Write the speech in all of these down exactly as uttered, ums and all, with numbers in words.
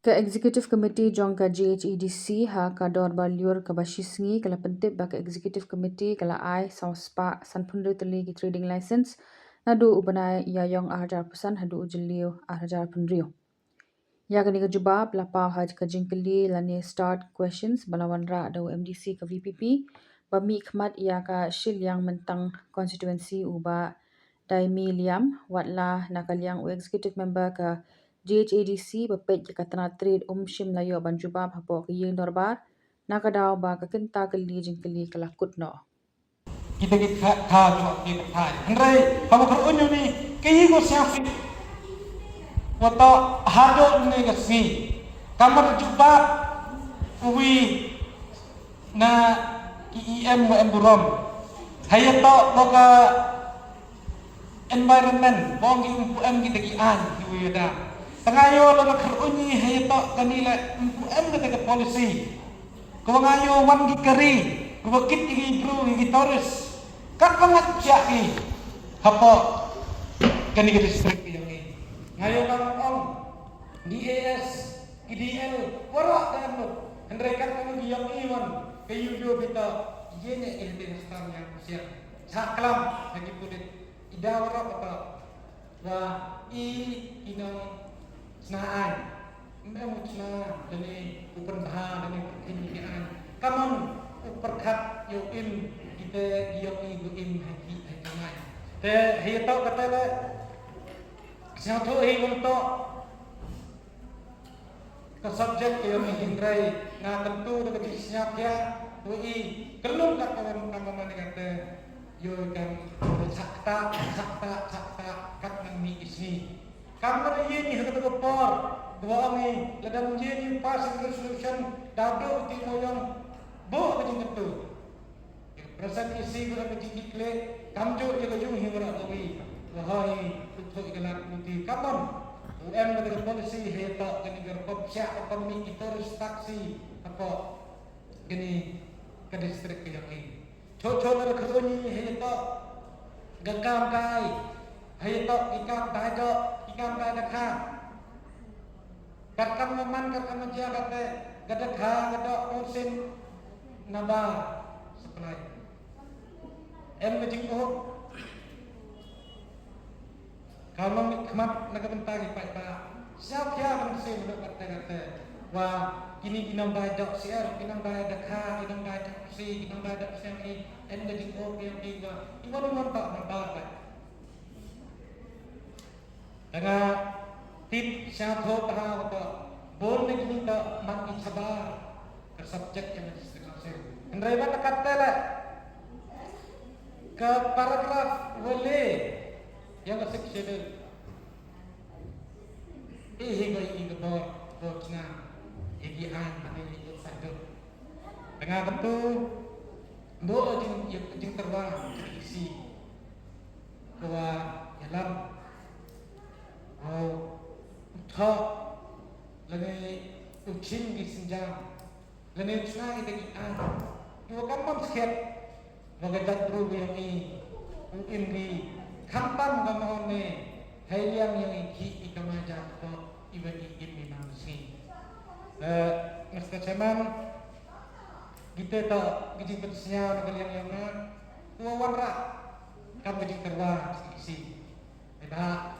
Ka Executive Committee jong ka G H A D C ha ka dorbar lyiur kaba shisngi ka la pyntip ba ka Executive Committee ka la ai saw spah sanphew hynriew tylli ki trading license naduh u bnai Ïaïong ar hajar arphew san haduh u Jylliew ar hajar arphew hynriew. Ïa kane ka jubab la paw ha ka jingkylli lane start questions ba la wanrah da u M D C ka V P P ba mihkhmat ïa ka shiliang Myntang constituency u Bah Daimi Liam, watla na ka liang u Executive Member ka G H A D C ba peit ïa ka tnat trade um shym la ïoh ban jubab hapoh ka ïing dorbar na ka daw ba ka kynta kylli jingkylli ka la kut noh. Kita ki kha kha jong ki kha. Hynrei haba kyrun ïa ni ki ko siang fi. Wa to haduh ni ka sngi. Ka mut jubab uwi na ki E M wa em burom. Hato ba ka environment bong ki umpu em kita ki an ki wi da. Tanga yo la ka kyrun ïa hato kani la umpu em kita ka policy. Ko nga ïoh wan ki kari, ko ba kit ki bru ki tourist. Kat ba ngat siak ki. Hapoh kani ka district ki ïoh ngi. Nga ïoh ka ong D A S, ki D L, waroh ka anu. Hynrei kat kani ki ïoh ngi wan ka ïoh ïoh kita. Ïa ne ïa te star ïa siak. Chak klam lagi pulit. Ida waroh ka Wa i ki nongchna aiñ. Ym em u chna lane u pynbha lane u pynkheiñ ïa ki aiñ. Ka mon u pyrkhat ïa u im, kita ïoh i u im ha ki ha ki mai. Te hi to kata le. Sngewthuh hi kum to. Ka subject ka ïoh i hynrei nga kyntu da ka jingsngewkhia, u i kyllum ka kawon ka mama ni kate ïoh i kam chak ta, chak ta, chak ta, kat nang mih i sngi. Kam la ïa ni ha kata ka por, dua ong i, lada ym ïa ni pass resolution, da dei u ti mo ïong, buh ka jingkyntu. Ïa ka present issue ka la ka jingkitkhlieh, kam juh ïa ka jong hi wanrah kawi. Wa hoi, u thoi ka lad u ti ka bam. U em ka policy hi to kani ka rukom siak ka kami ki tourist taxi hapoh kani ka district ka jong i. Chok chok ka rukom hi to ka kam kai. Hi to ki kam dai do, ki kam dai da ka. Katkam ka man, katkam ka jia, kate, ka dakha, ka dok, ka sin, nabar, supply. Em ka jingkup. Ka long khmat na ka bynta ki paidbah. Siaw khia ka mynsiem dok kate, kate. Wa, kini ki nang bai dok siar, ki nang bai dakha, ki nang bai dok si, ki nang bai dok siang i, em ka jingkup, em ki wa, i wan, i wan, tok, nabar, bai. Tanga tip sha tho bha to bun ni kini to man ki chabar ka subject ïa ka district council. Hynrei ba takat te le ka paragraph wale ïa ka sixth schedule. I hi ko i ka bor bor chna i ki an ani i sadu. Tanga katu bo jing jing terwa isi. Ko wa ïalam. Ko u thoh lane u chim ki sienjam lane u chna kita ki an. Ki wa kam bam skhet wa ka jaitbru ka ïong i u im ki khamtam ka mahon ne hai liang ïong i ki i kama ja ko i wa i im i nang si. Eh, Mister Chairman, kita to ki jingpynsñiaw na ka liang ïong nga. Ko wa wanrah kam ka jingtyrwa isi. Ynda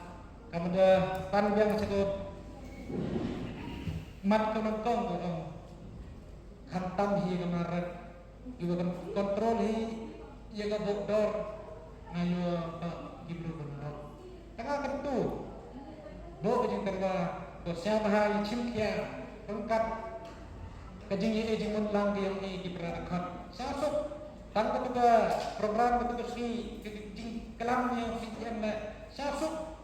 kam da pan biang sha ka mat ka nongkong ka ong khamtam hi ka maret, ki wa kan control hi ïa ka bok dor nga ïoh ka ki bru ka nongkong. Tanga katu bok ka jingtyrwa ko sia bha i chim khia ryngkat ka jingïa jingmut lang ki ïong i ki para dkhot. Sia suk tang katu ka program katu ka sngi ka jingklam ïong si em le sia suk.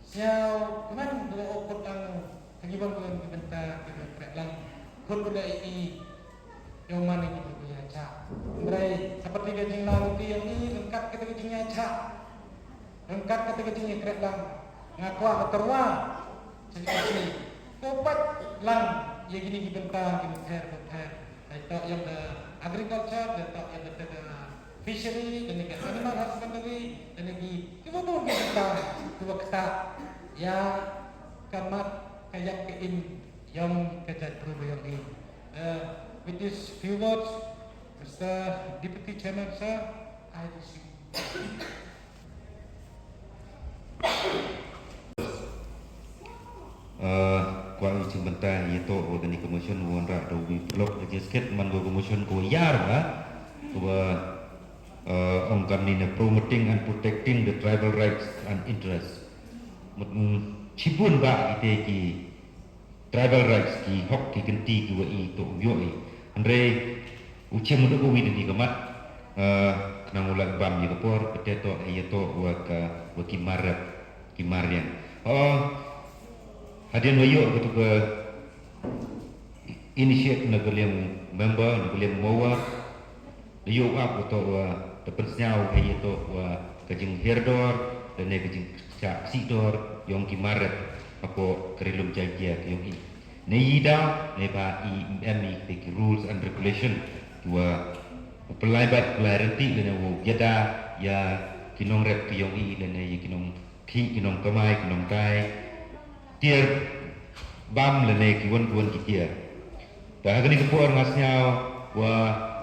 Siaw kmen dua o kut ang ha ki ban ki bynta ki ban krek lang. Kut da i i ïong man i ki ban ïa cha. Hynrei seperti ka jinglang ti ïong i ryngkat kata ka jingïa cha. Ryngkat kata ka jingïa krek lang nga kwah ka tyrwa. Sa ki si ko pat lang ïa kini ki bynta ki bynta bynta. Dei toh ïa ka agriculture, dei toh ïa ka fishery, dei ka animal husbandry, dei ki ki ba bun ki bynta ki ba kata ïa ka mat ïa ka im ïong ka jaitbru ïong i. Uh, with these few words, Mister Deputy Chairman, sir, I wish you. Uh, kwah ïa chim bynta ïa to wa kani ka motion wa nra da wi paralok da jingskhet man wa ka motion ko yar ba wa uh, ong kamni na promoting and protecting the tribal rights and interests. Mut mm, chibun ba ite ki tribal rights ki hok ki kynti ki wa i to u yo i. Hynrei u chim u duk u wi dini ka mat uh, khnang u lak bam ïa ka por kate to ïa to wa ka wa ki marep ki mariang. Oh, hadien wa yo ka tu ka initiate na ka liang member na ka liang mowa da ïoh ap u to wa da pynsñiaw ha ïa to wa ka jinghiar dor da ne ka jingshah ksih dor yong ki marep hapoh ka ri lum Jaiñtia ka yong i. Ne i daw ne ba i em i ki rules and regulation ki wa u pynlai bad pynlai rynti da ne u yada ïa ki nongrep ka yong i da ne ïa ki nong ki ki nong kamai ki nong tai tiar bam lane ki wan ki wan ki tiar. Te ha kani ka por nga sñiaw wa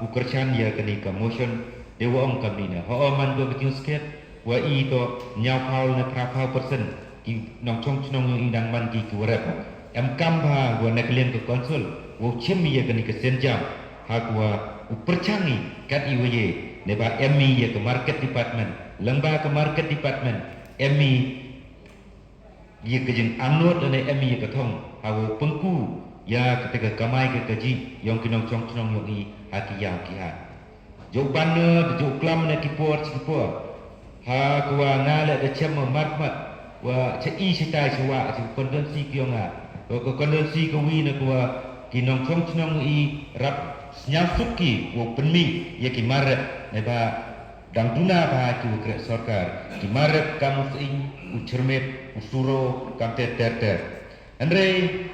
u kyrchan ïa kani ka motion de wa ong kamni na ho man ko ka jingskhet wa i to ñiaw phaw lane phra phaw percent ki nong chong chnong i dang man ki ki warep. Em kam ba wa na ka liang ka council wa u chim ïa kani ka senjam ha wa u pyrchang i kat i wa ye ne ba em i ïa ka market department lengba ka market department em i ïa ka jingangnud lane em i ïa ka thong ha wa pengku ïa kata ka kamai ka kaji yong ki nongchong chnong yong i ha ki ïam ki ha. Jok ban ne jok klam ne ki por chi ki por ha ka wa nga le da chem ma mat mat wa cha i chi tai chi wa chi konvensi ki yong nga wa ka konvensi ka wi ne ka wa ki nongchong chnong i rap sñiaw suk ki wa pynmih ïa ki maret ne ba dang duna ba ki wa kreh sorkar ki marep kam u sying u chyrmit u suro kam ter ter ter. Hynrei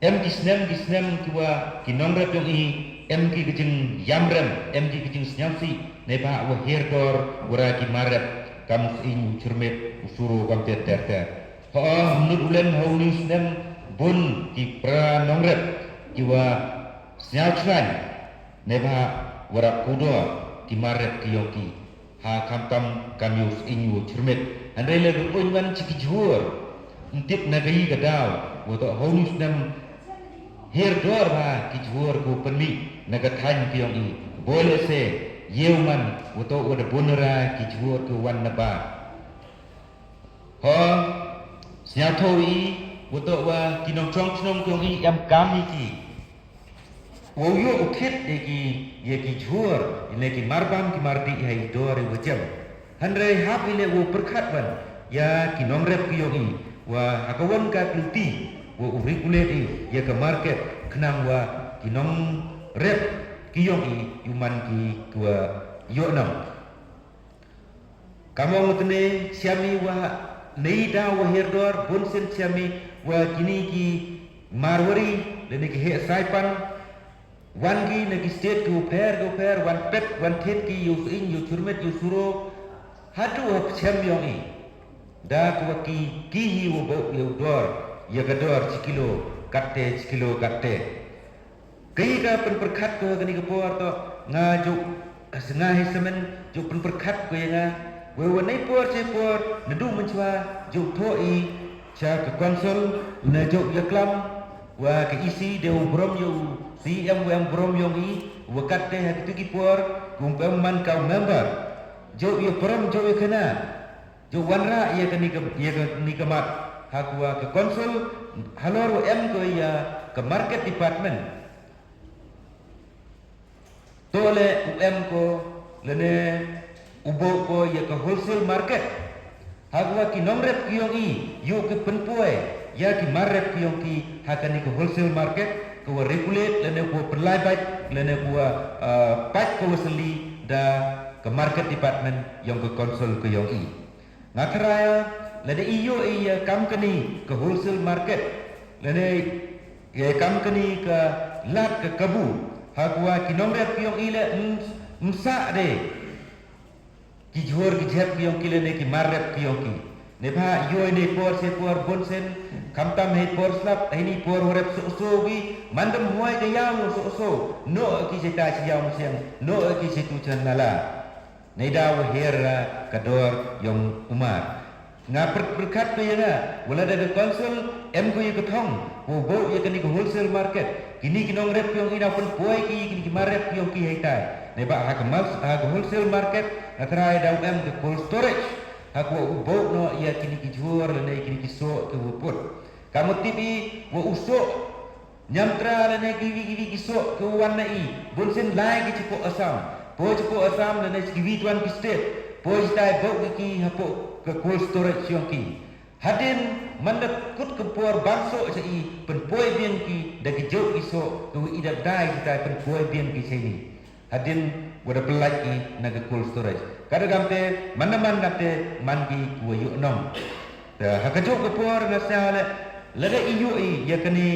em ki snem ki snem ki wa ki nongrep yong i em ki ki jing yamrem em ki ki jing sñiawsi ne ba wa her dor wa ra ki marep kam u sying u chyrmit u suro kam ter ter ter. Ho mnut ulen ho ni snem bun ki pra nongrep ki wa sñiaw chlan ne ba wa ra kudor ki marep ki yong ki ha khamtam kam ïoh sying ïoh chyrmit. Hynrei le ruh uñ man chi ki jhur ntip na ka yi ka daw wa to hau ni snem her dor ba ki jhur ku pynmih na ka thaiñ ki yong i. Boi le se ïew man wa to wa da bun ra ki jhur ku wan na ba. Ho sñiaw tho i wa to wa ki nongchong chnong ki yong i em kam i ki. Wow ïoh u khit ïa ki ïa ki jhur ïa ki marbam ki mardih ha i dor i wa jem. Hynrei hap i leh wow pyrkhat ban ïa ki nongrep ki yong i wa ha ka wan ka kynti wa u regulate i ïa ka market khnang wa ki nongrep ki yong i u man ki ki wa ïoh nam. Kamong tene siami wa nei da wa hirdor bun sin siami wa kini ki Marwari lene ki heh Saipan wan ki na ki state ki u pher ki u pher wan pet wan thied ki yu sying yu churmet yu suro hatu ha pchem yong i da ku wa ki ki hi wa bok yu dor ya ka dor chi kilo katte chi kilo katte. Kayi ka pynpyrkhat ko ha kani ka por to nga juk ka snga hi semen juk pynpyrkhat ko ya nga. Wei wa nei por che por nadu mynchwa juk tho i cha ka council na juk ya klam wa ka E C de u brom yu C M wa em brom yong i wa kat te ha kitu ki por kum pem man ka member juk ya prom juk ya kena. Ju wanrah ïa ka ni ka ïa ka ni ka mat ha kuwa ka council halor wa em ko ïa ka market department. To le u em ko lene u bo ko ïa ka wholesale market. Ha kuwa ki nongrep ki yong i yu ki pynpoi ïa ki marrep ki yong ki ha ka ni ka wholesale market ko wa regulate lene ko wa pynlai bait lene ko wa pait ko wa seli da ka market department yong ka council ko yong i. Nga thraya lada i ïoh i ïa kam kani ka wholesale market lada ïa kam kani ka lad ka kabu ha kuwa ki nongrep ki yong i le msa de ki jhur ki jhep ki yong ki lene ki marrep ki yong ki. Neibhah ïoh ïa i por sha i por bun sien, khamtam ha i por slap, ha i por u rep soh soh wi, man dum hoi ka ïaw soh soh, noh ki sha tai sha ïaw mynsiem, noh ki sha tu sha nala. Neidaw u hiar ka dor ïong u mar. Nga pyrkhat pyrkhat ïa nga, wat la da ka council em ko ïa ka thong, u bok ïa kane ka wholesale market. Kine ki nongrep ïong ki na pynpoi ki kine ki mar rep ïong ki ha i tai. Neibhah ha ka mas ha ka wholesale market, nga trai da u em ka cold storage. Ha ko u bok noh ïa kine ki jhur lane kine ki soh ki u put. Ka mut tip i wa u soh Nyamtra lane kiwi kiwi ki soh ki wan na i, bun sien lai ki chipoh Assam, poi chipoh Assam lane kiwi tuan ki state, poi tai bok ki ki hapoh ka cold storage ïong ki. Hadien man da kut ka por bang soh cha i, pynpoi biang ki da ki jok ki soh ki wi i da dai ki tai pynpoi biang ki cha i. Hadien wa da pynlait ki na ka cold storage. Ka da kam te man da man kam te man ki ki wa ïoh nong. Te ha ka jok ka por na sa le lada i ïoh i ïa kane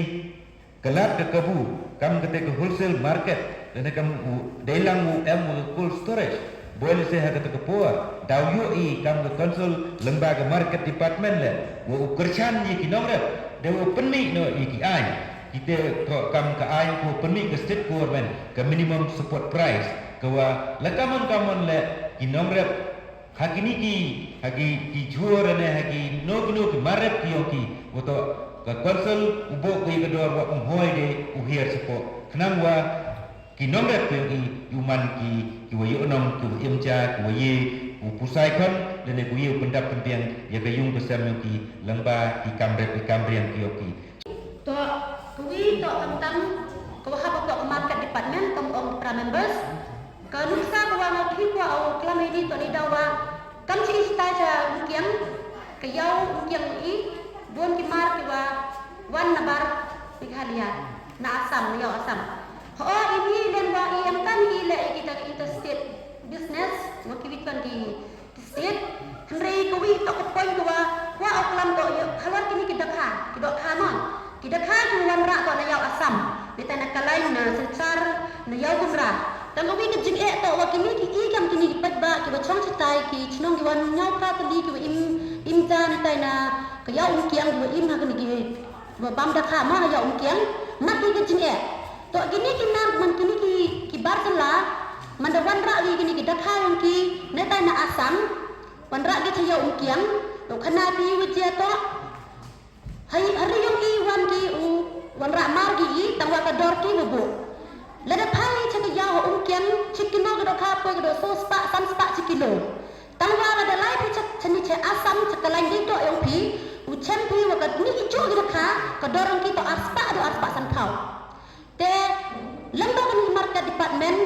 Ka lad ka kabu, kam kata ka wholesale market, lane kam u dei lang u em u cold storage. Boi lehse ha kata ka por, daw ïoh i kam ka council lyngba ka market department le, wa u kyrchan ïa ki nongrep, dei wa u pynmih noh ïa ki aiñ. Kita to kam ka aiñ ko pynmih ka state government, ka minimum support price, ka wa la kamon kamon le ki nongrep Ha kine ki, ha ki, ki jhur ne, ha ki no ki no ki mar rep ki ïong ki, wa to ka council u bok ka ïa ka dor wa um hoi de u hiar chapoh. Khnang wa ki nongrep ki ïong ki, u man ki, ki wa ïoh nong, ki wa im ja, ki wa ïe u pusai khon, lane ki wa ïe u pyndap pynbiang ïa ka ïung ka sem ïong ki, lyngba ki kam rep ki kam riang ki ïong ki. To, kawei to khamtam, ka wa hap hapoh ka market department, kam ong para members. Ka nuksa ka wa nga kyrpad kwah u klam ïa ini to, neidaw wa kam chi stai cha Umkiang, ka ïaw Umkiang i, bun ki mar ki wa wan nabar Meghalaya, na Assam, na ïaw Assam. Ho ini len wa i em kam i le i kita interstate business, wa ki wit wan ki state, hynrei kawei to ka point ka wa kwah u klam to ïa halor kine ki dakha, ki dakha mo. Ki dakha ki wanrah to na ïaw Assam. Neitai na Kalain, na Silchar, na ïaw Gumra. Tang kawei ka jingeh to wa kine ki i kam kine ki paidbah ki wa chong chitai ki chnong ki wa hynñiaw phra tylli ki wa im, im ja neitai na ka ïaw Umkiang ki wa im ha kine ki wa bam dakha mo ha ïaw Umkiang. Mat ki ka jingeh. To kine ki nar man kine ki, ki bar jylla man da wanrah ki kine ki dakha ïong ki neitai na Assam. Wanrah ki cha ïaw Umkiang, to khana ki wa jia to. Hai, hari ïong i wan ki u wanrah mar ki i, tang wa ka dor ki wa buh. Lada phai cha ka ïaw Umkiang, chi kino ka dor ka poi ka dor so spah, san spah chi kilo. Tang wa lada lai phi cha, cha ni cha Assam, cha Kalain dei to ïong phi, u chem phi wa ka ni i chu ki dakha, ka dor ïong ki to ar spah, dor ar spah san phaw. Te, lem ba kani market department,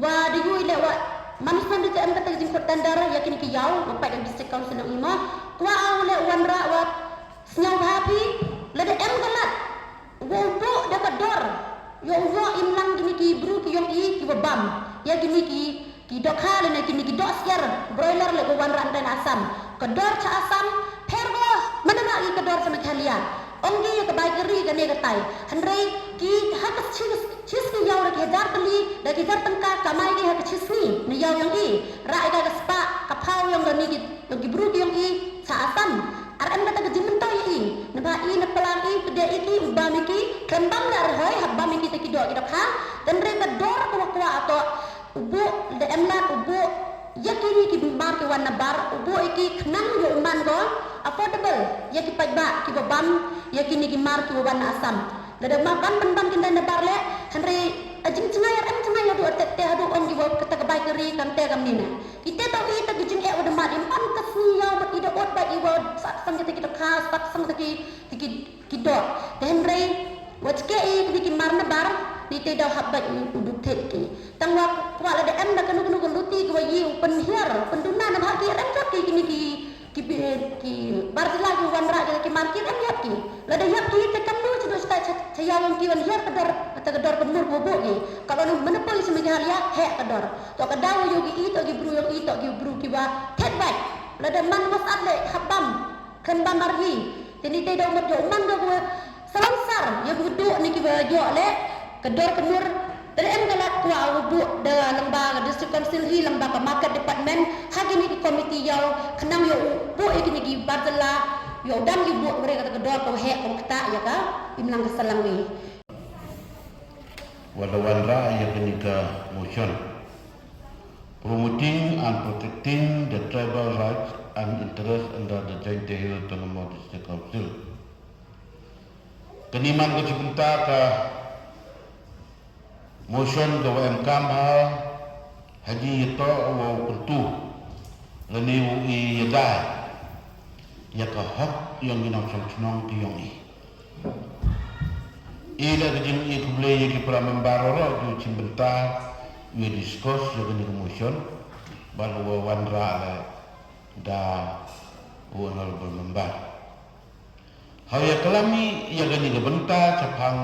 wa da ïoh i le wa, man snem da em kata ka jingkhot tender, ïa kini ki ïaw, wa pait da district council ïong i mo, kwah u le wanrah wa, sñiaw bha phi, lada em ka lad, wa u buh da ka dor, ïa u ïoh im lang kini ki bru ki ïong i, ki wa bam, ïa kini ki, Ki dohkha lane kine ki dohsiar broiler leh ka wanrah na Assam. Ka dor cha Assam, pher ko, man la ki ka dor cha Meghalaya. Ong ki ïa ka bai ka ri kane katai. Hynrei ki ha ka chi, chi sngi ïaw da ki hajar tylli, da ki hajar tyngka kamai ki ha ka chi sngi. Na ïaw ïong i, rah ïa ka spah, ka phaw ïong kane ki, ïong ki bru ki ïong i, cha Assam. Ar em kata ka jingmyntoi ïa i, naba i na plang i, pdeng i ki, u bam i ki, khlem bam la rhoi, hap bam i ki te ki doh ki dohkha. Hynrei ka dor ka wa kwah to, U buh, da em lad u buh, ïa kini ki mar ki wan na bar, u buh ïa ki khnang ïa u man ko, affordable, ïa ki paidbah, ki wa bam, ïa kini ki mar ki wa wan na Assam. Lada ma ban ban ban kin dei na bar leh, hynrei, a jingchngaiñ ar em chngaiñ haduh artet te haduh ong ki wa kata ka bai ka ri kam te kam ni na. Ki te tau i ta ki jingeh wa da mad i man ka sngi ïa wa i da ot ba i wa sat sang kita kita khas, sat sang ta ki, ki, ki Ki doh, te hynrei, wa chkeh i kini ki mar na bar, ni te daw hap bait u duk thet ki. Tang wa kwah lada em da kano kano ka luti ki wa i u pynhiar, u pynduna na bha ki rem jot ki kini ki, ki, ki bar jylla ki wanrah ki, ki mar ki rem jot ki. Lada ïap ki te kamnu chi doh chita cha, cha ïaw ki wan hiar ka dor, kata ka dor ka mur ka wa buh ki. Ka wan u mana poi chi Meghalaya, heh ka dor. To ka daw ïoh ki i, to ki bru ïoh i, to ki bru ki wa thet bait. Lada man wa sat leh hap bam. Khlem bam ar hi. Te ni te da u mut ïa u man ka wa salonsar ïa ka wa duh ni ki wa ïoh leh ka dor ka mur. Te da em ka lad kwah u buh da lyngba ka District Council hi lyngba ka Market Department ha kini ki committee ïaw khnang ïa u buh ïa kini i Barjala, ïoh dang ïoh buh kata ka dor ka waheh ka wakta ïa ka imlang ka salang wi. Wat la wanrah ïa kane ka motion, promoting and protecting the tribal rights and interests under the Jaintia Hills Autonomous District Council. Kane man ka shi bynta ka motion kaba em kam ha, ha jingïatoh wa u kyntu lane u ïada ïa ka hok yong ki nongshong shnong ki yong i. I la ka jingïakhublei ïa ki para member baroh ki u shim bynta, u discuss ïa kane ka motion, bad u wanrah leh da u honorable member. Haba ïaklam i ïa kane ka bynta shaphang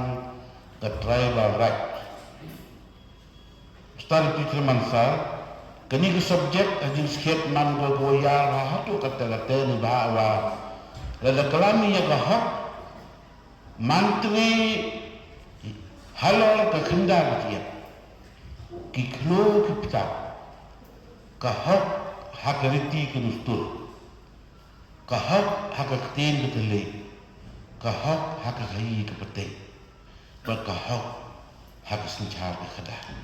ka tribal right, Mister Deputy Chairman Sir, kane ka subject ha jingskhem man ko ko ïa ha hato kata kata ni ba wa la da klam i ïa ka hok, man tre halor ka khyndaw ka jingïap, ki khyndew ki pyrthei, ka hok ha ka riti ka dustur, ka hok ha ka ktien ka thylliej, ka hok ha ka khaïi ka pateng, bad ka hok ha ka synshar ka khadar.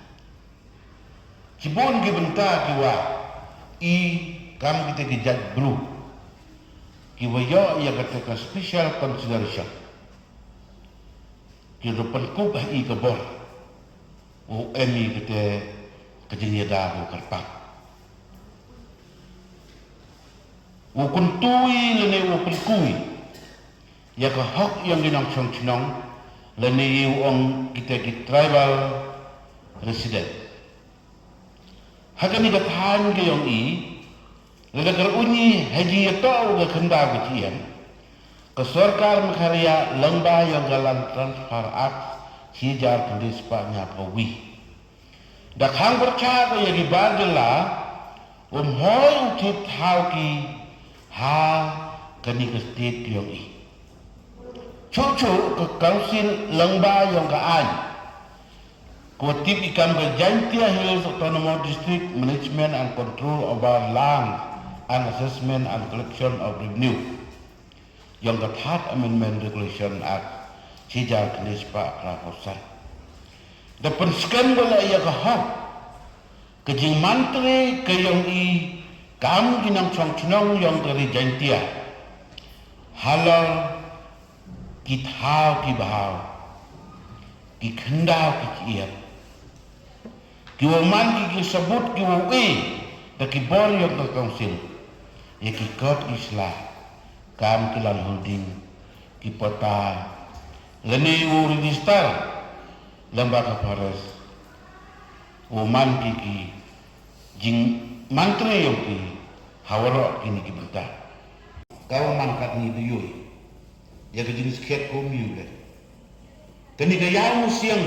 Shibun ki bynta ki wa i kam kita ki jait bru ki wa ïoh ïa kata ka special consideration. Ki ruh pynkup ha i ka bor u em i kata ka jingïada u kyrpang. U kyntu i lane u pynkup i ïa ka hok yong ki nongshong shnong lane i u ong kita ki tribal resident. Ha kane ka thaiñ ka yong i, lada ka rung i ha jingïatoh ka khyndaw ka jingïap, ka sorkar Meghalaya lyngba yong ka Land Transfer Act shi hajar khyndai spah hynñiaw phew wi, da khang pyrshah ka ïa ki bar jylla, um hoi u tip thaw ki ha kane ka state ka yong i. Chuh chuh ka council lyngba yong ka aiñ, ko tip i kam ka Jaintia Hills Autonomous District Management and Control over Land and Assessment and Collection of Revenue, yong ka Third Amendment Regulation Act shi hajar khyndai spah phra phew san. Da pynskhem ko la ïa ka hok ka jingmantri ka yong i kam ki nongshong shnong yong ka ri Jaintia halor ki thaw ki bhaw, ki khyndaw ki jingïap, ki wa man ki ki sabut ki wa i da ki bor yong ka council, ïa ki kot ki sla, kam ki land holding, ki pota, lane u register lyngba ka forest, u man ki ki jingmantri yong ki ha waroh kine ki bynta. Ka wa man katne da ïoh ïa ka jingskhem ko mi u le. Kane ka ïaw musiang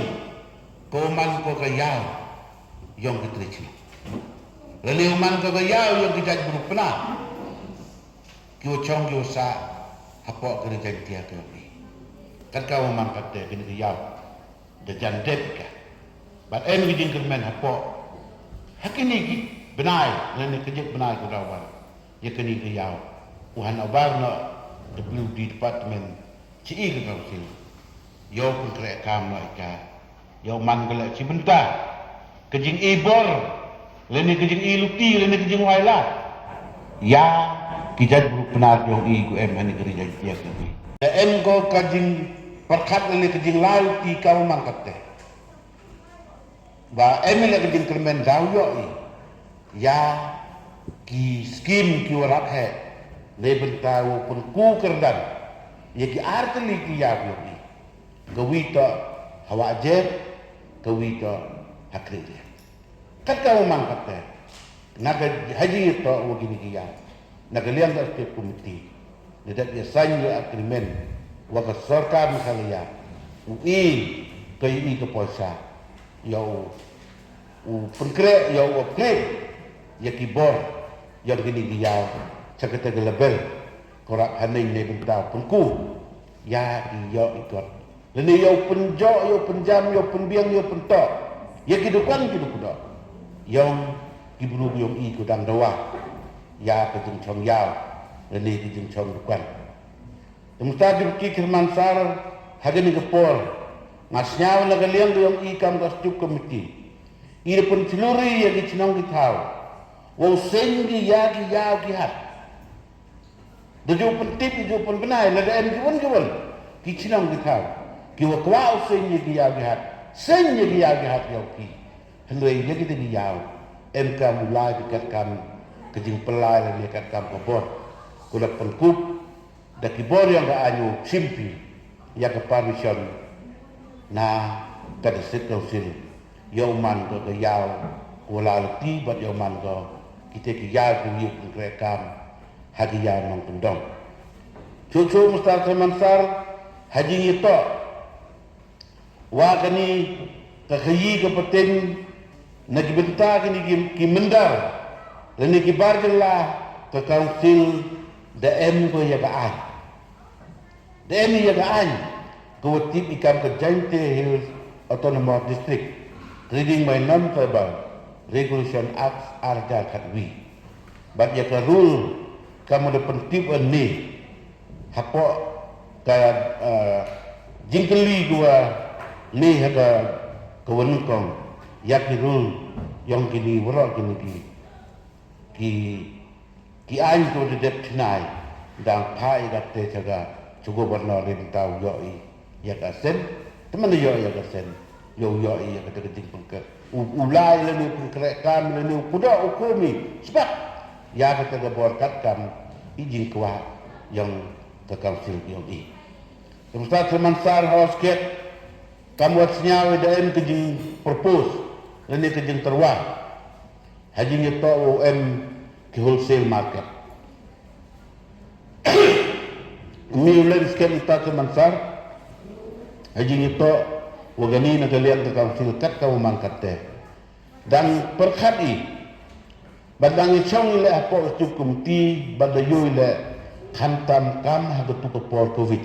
ko man ko ka ïaw yong ki tre chnong, lane u man ko ka ïaw yong ki jait bru Pnar ki wa chong ki wa sah hapoh ka ri Jaintia ka yong i. Kat ka wa man katte kane ka ïaw da jan dep ka. Bad em ki jingkyrmen hapoh ha kine ki bnai lane ka jik bnai ka daw ban ïa kane ka ïaw u han abar na W D department chi i ka council ïoh pynkreh kam na i ka ïoh man ka leh chi bynta ka jing i bor lane ka jing i luti lane ka jing wai la ïa ki jait bru Pnar yong i ku em ha ni ka ri Jaintia ka ni. Da em ko ka jing pyrkhat lane ka jing la luti ka man katte. Ba em i la ka jingkyrmen daw ïoh i ïa ki skim ki wa rap heh. Nei bynta wa pynku kyrdan ïa ki ar tylli ki ïaw ïoh i. Ka wi to ha Wahjep, ka wi to ha Khliehriat. Kat ka wa man katte. Na ka haji to wa kini ki ïaw na ka liang ka state committee. Ni dat ïa sain ïa agreement wa ka sorkar Meghalaya u i ka i ka poisa ïa u u pynkreh ïa u upgrade ïa ki bor ïa kini ki ïaw cha kata ka level. Ko rap haneng ne bynta pynku ïa ki ïoh i kot. Lane ïa u pynjoh, ïa u pynjam, ïa u pynbiang, ïa u pyntoh ïa ki dukan ki dukan. Ïong ki bru ïong i ku dang dawa ïa ka jingchong ïaw. lane ki jingchong dukan. Te mynta ki bki ki mansar, ha kane ka por, nga sngew na ka liang ka jong i kam ka stuk committee, i da pynchlur ïa ki chnong ki thaw, wow seng ki ïa ki ïaw ki hat. Da ju pyntip, da ju pynbna, lada em ki wan ki wan ki chnong ki thaw ki wa kwah u seng ïa ki ïaw ki hat, seng ïa ki ïaw ki hat ïa u ki. Hynrei ïa kita ki ïaw em kam u lai ki kat kam ka jingpynlai lane kat kam ka bor. Ku la pynkup da ki bor ïong ka aiñ u shim phi ïa ka permission na ka district council. Ïa u man ka ka ïaw u la lati bad ïa u man ka kita ki ïaw ki ïa u pynkreh kam ha ki ïaw nongkyndong. Chuh chuh Mister Salman Sar, ha jingïatoh wa kani ka khaïi ka pateng na ki bynta kini ki, ki mynder lane ki bar jylla, ka council da em ko ïa ka aiñ. Da em ïa ka aiñ ka wa tip i kam ka Jaintia Hills Autonomous District Trading by Non-Tribal Regulation Act ar hajar khatwi. Bad ïa ka rule kam da pyntip wan ne hapoh ka, eh, jingkylli ka wa ne ha ka, ka wa nyngkong ïa ki rule ïong kini waroh kini ki, ki, ki aiñ ka wa da dep thnai dang pha ïa ka te cha ka cha ka Governor ri mynta u ïoh i ïa ka sen. Te man ïoh ïa ka sen, ïoh ïoh i ïa ka te ka jingpynkhreh u, u lai lane u pynkreh kam lane u kudoh u kumi sbak ïa ka te ka bor kat kam i jingkwah ïong ka council ïong i. Te Mister Salman Sar, ha u sket kam wat sngew i da em ka jingpropose lane ka jingtyrwa ha jingïatoh u em ki wholesale market. Mi u len sket Mister Salman Sar, ha jingïatoh wa kani na ka liang ka council kat ka wa man kat te. Dang pyrkhat i bad dang i chong i leh hapoh ka stuk committee bad da ïoh i leh khamtam kam ha ka tu ka por covid.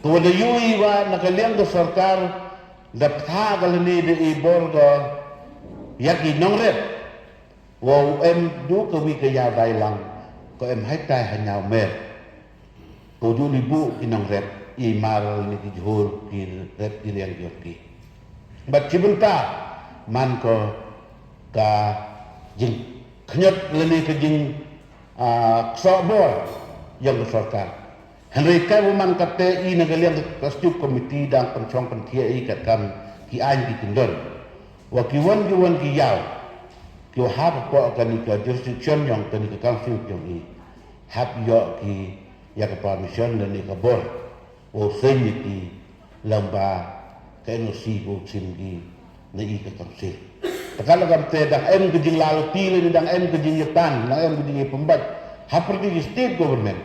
Ka wa da ïoh i wa na ka liang ka sorkar da ptha ka lane da i bor ka ïa ki nongrep. Wow em du ka wi ka ïaw dai lang ka em hai tai ha ñiaw mer. Ka u ju li bu ki nongrep i mar lane ki jhur ki rep ki riang ki ot ki. Bad ki bynta man ko ka jingkhñiot lane ka jing, ah, ksoh bor ïong ka sorkar. Hynrei kai wa man kate i na ka liang ka stuk committee dang pynchong pynthiah i kat kam ki aiñ ki kyndon wa ki wan ki wan ki ïaw ki wa hap hapoh kani ka jurisdiction ïong kani ka council ïong i hap ïoh ki ïa ka permission lane ka bor wow seng ïa ki lyngba ka N O C ka u chim ki na i ka council. Te ka la kam te dang em ka jinglalti lane dang em ka jingïatan, dang em ka jingïapynbeit ha pyrdi ki state government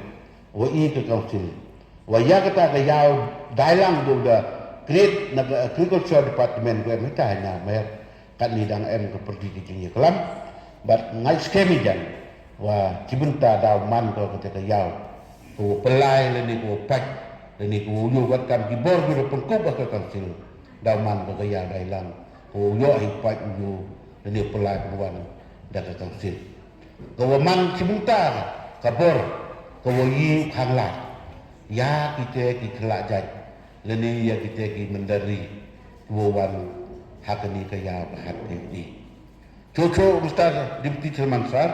wa i ka council wa ïa kata ka ïaw dai lang da u da create na ka agriculture department ka em ha ta ha ñiaw mer. Katni dang em ka pyrdi ki jingïaklam bad ngai skhem i jan wa ki bynta daw man ko kata ka ïaw ko wa pynlai lane ko wa pait lane ko wa u ïoh wat kam ki bor ki da pynkup ha ka council. Daw man ko ka ïaw dai lang ko wa u ïoh hi pait u ïoh lane u pynlai pynwan da ka council. Ka wa man ki bynta ka bor ka wa yi khang la ïa kite ki khlak jait lane ïa kite ki mynder ri ki wa wan ha kani ka ïaw ka hat ka ïoh i. Cho cho Mister Deputy Chairman Sir,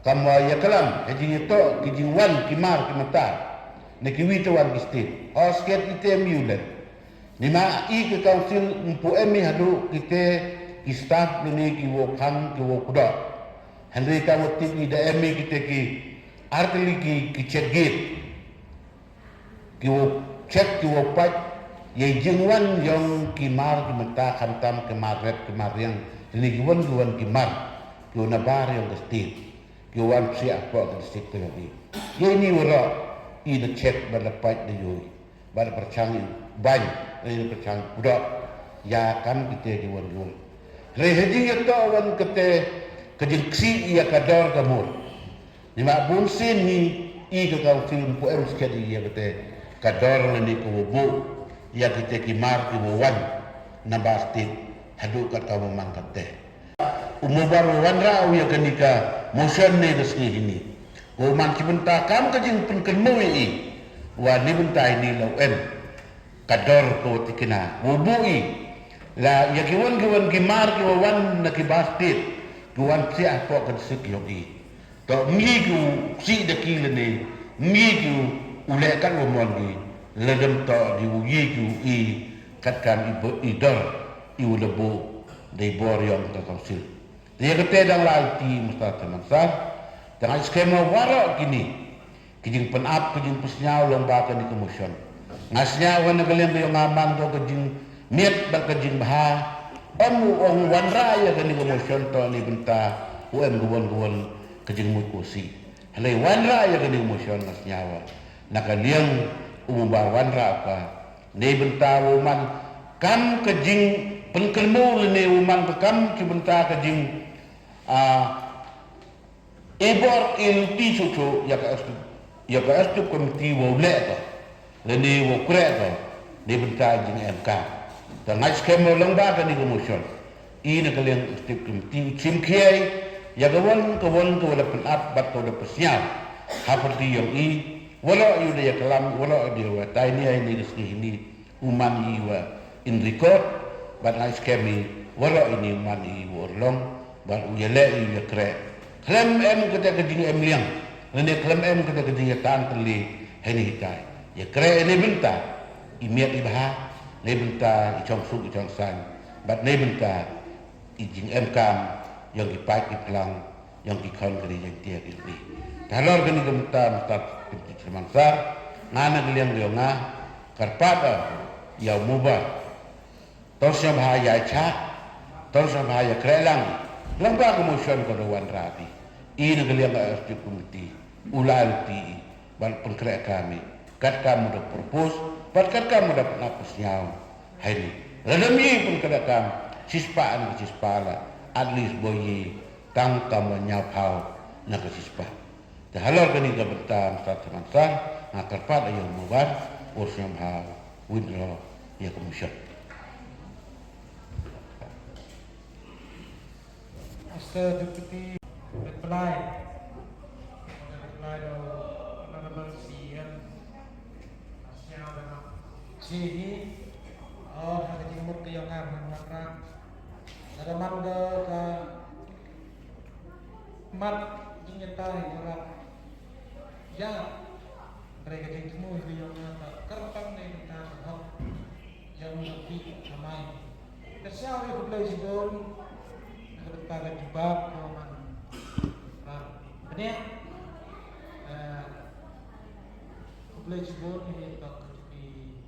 kam wa ïa kalam ha jingïatoh ki jingwan ki mar ki mata na ki wi te wan ki state. Ha u sket i te em i u len. Ni ma i ka council mpu em i haduh kite ki staff lane ki wa khang ki wa kudok. Hynrei ka wa tip i da em i kite ki artylli ki, ki check gate. Ki wa check ki wa pait ïa i jingwan ïong ki mar ki mata khamtam ki mar rep ki mar riang. Lane ki wan ki wan ki mar ki wa na bar ïong ka state. Ki wan psiah hapoh ka district ka ïong i. Ïa ini waroh i da check bad da pait da ïohi bad da pyrchang i bain, da pyrchang kudok ïa kam kite ki wan ki wan. Hynrei ha jingïatoh wan kate ka jingksih ïa ka dor ka mur. Ni ma bun sien hi i ka council mpu em skhet ïa kate ka dor lane ka wa buh ïa kite ki mar ki wa wan na bar state haduh kat ka wa man kate. U Mobar u wanrah u ïa kani ka motion ne ka sngi hini. Ko man ki bynta kam ka jingpynkynmaw ïa i. Wa ni bynta i ni la u em ka dor ko tikna. Wa bu i la ïa ki wan ki wan ki mar ki wa wan na ki ba state ki wan siah hapoh ka district yong i. To ngi ki u si da ki lane ngi ki u leh kat wa mon ki. La dem to di u yi ki u i kat kam i dor i u la bu dei bor yong ka council. Te ïa kata dang lai ti masa te masa. Dang ai skema waroh kini ki jingpynap ki jingpynsñiaw long ba kani ka motion. Nga sñiaw ha na ka liang ka yong nga man to ka jingmiat bad ka jingbha. Om u ong wanrah ïa kani ka motion to ni bynta u em ka won ka won ka jingmut ko si. Halei wanrah ïa kani ka motion nga sñiaw na ka liang u mumbar wanrah ka. Ni bynta u man kam ka jingpynkynmaw lane u man ka kam ki bynta ka jing a i bor i luti chuchu ïa ka executive ïa ka executive committee wa u leh ka lane wa u kreh ka. Ni bynta jing em ka ta ngai skhem wa long ba kani ka motion. I na ka liang executive committee u chim khiai ïa ka wan ka wan ka wala pynap bad ka wala pynsiaw ha party yong i. Wala yu da ïa kalam wala yu da ïa tai ni ai ni ka sngi ni. U man i wa in record bad ngai skhem i wala ini u man i wa urlong bad u ïa leh i u ïa kreh. Khlem em kata ka jing em liang lane khlem em kata ka jing ïa tan teli heni hitai ïa kreh ini bynta i miat i bha ni bynta i chong suk i chong san bad ni bynta i jing em kam yong ki paid ki plang yong ki khon kri jeng tiak i ri. Talor kani ka mynta mynta ki chamansar nga na ka liang yong nga karpat ïa u mubar. Tor sha bha ïa cha tor sha bha ïa kreh lang lang ba ka motion ko da wan rabi. I na ka liang ka executive committee u la ti i ban pynkreh kami kat kam da propose bad kat kam da pynap pynsiaw. Hai ni la dam i pynkreh kam sispa an sispa la at least boy i tang kam wa ñiaw phaw na ka sispa. Te halor kani ka bynta mynta te mynta nga kyrpad ïa u mubar u sngewbha withdraw ïa ka motion. Mister Deputy reply reply to Honorable C E M. Asia da ma. Ji hi. Oh, ha ka jingmut ka yong ar man wan ra. Lada man da ka mat jingïatai ïa rat ïa hynrei ka jingthmu hi ka ïong nga ka kyrpang nei bynta ka hok ïa u nongpyni ka mai. Ka siaw ïa khublei shibun na ka bynta ka jubab ka man rat bniah. Khublei shibun ïa ka jingpyni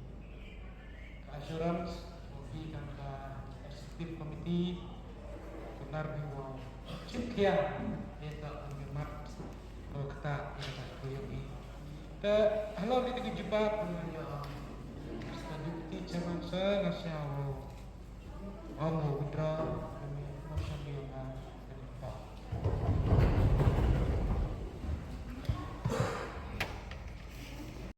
ka assurance, u phi kan ka executive committee, kunar bi wa chip khia, ïa ka kan bi mat, ko kata, ïa ka ko ïa bi. Te, halor kita ki jubab, ïa, Mister Deputy Chairman Sir, nga sha wa, ong wa withdraw,